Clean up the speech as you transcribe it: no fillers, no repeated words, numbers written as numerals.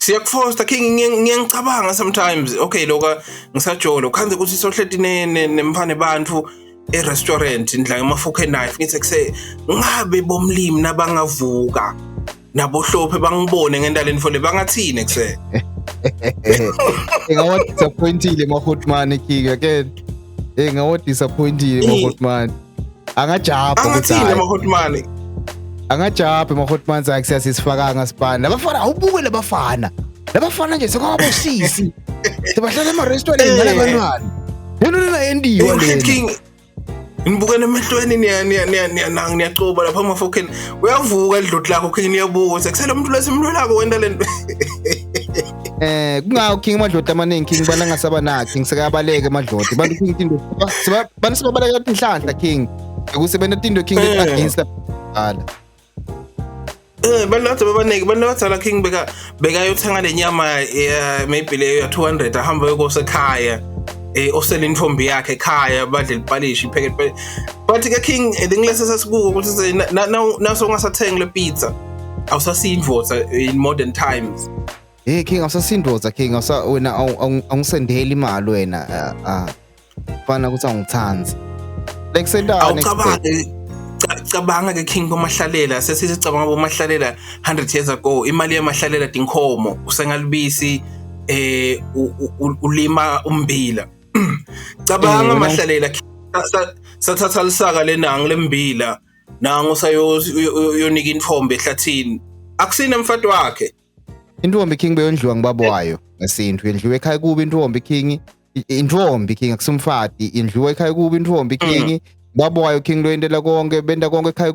Siyakufosta, King. Ngiyangicabanga sometimes, okay, loka ngisajolo khanze ukuthi sohleti nemfane bantu e-restaurant, ndla ngama-fork and knife, ngithi kuse ngabe bomlimi nabangavuka nabohlophe bangibone ngendaleni fole, bangathini kuse? Ngawa disappointile ma-hotman, King, again. Ngawa disappointile ma-hotman, angajabha ukuthi angathini hhayi. Ama-hotman. Angajabha ma-hotman sakhe, siyasisifakanga sipana labafana, awubuke labafana, labafana nje sekwabosisi, sebahlala ema-restaurant nalabantwana, lento lena yendiwa lena. King, nibukene emehlweni, niyacoba lapha ama-fork, uyavuka lidloti lakho, King, niyabuka ukuthi kusele umuntu lesimlwelako wenta lento. Kungawo, King, amadloti amaningi, King, bana ngasaba na, King, sekayabaleka emadloti bantu, King, tinto bantu sebabaleka tinhlanhla, King, kusebenta tinto, King, against ala. Bantu kade bebaneki, bantu abadala, King, beka bekayothenga le nyama ya maybe leyo ya 200, ahamba yokosa ekhaya, osele intombi yakhe ekhaya, badle lipalishi ipheke. But ke, King, ngilese sesikuko ukuthi naso ungasathengi le pizza, awusasiyindvodza in modern times. Hey, King, awusasindoda, King, awusa wena awungisendeli imali wena, ah fana ukuthi awungithandi like sentane. Awucabange, cabanga ke, King, bomahlalela, sesithi cabanga bomahlalela 100 years ago, imali yamahlalela tinkhomo, usengalibisi, ulima umbila. Cabanga mahlalela sathatha lisaka lenangi lembila, nangu usayonika intombi ehlathini, akusina mfati wakhe. Intombi, King, beyondliwa ngibabo wayo ngesintu, yendliwe ekhaya kuba intombi, King, intombi, King, akusumfati, indliwe ekhaya kuba intombi, King, babo wayo, King, loyentela konke, benta konke ekhaya.